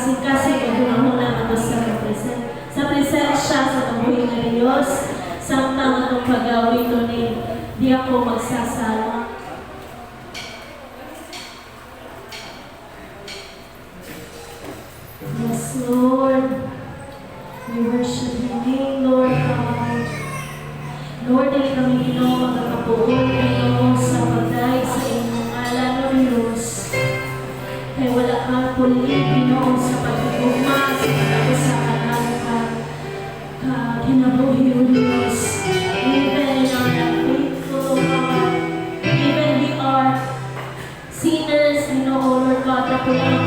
kasing-kasing o hunahuna ngadto sa presensya sa kabuhi nga Dios samtang atong pag-awito ni "Di Ako Magsasawa." Yes, Lord. We worship your name, Lord God. Lord, dili kami, Ginoo, magkakapuon, Ginoo, sa pagdayeg sa inyong ngalan, O Diyos. Kay wala ka puli, Ginoo, sa paghigugma sa kada usa kanamo ka kinabuhi, O Diyos. Even in our unfaithful, O God, even we are sinners, Ginoo, Lord God, na kulang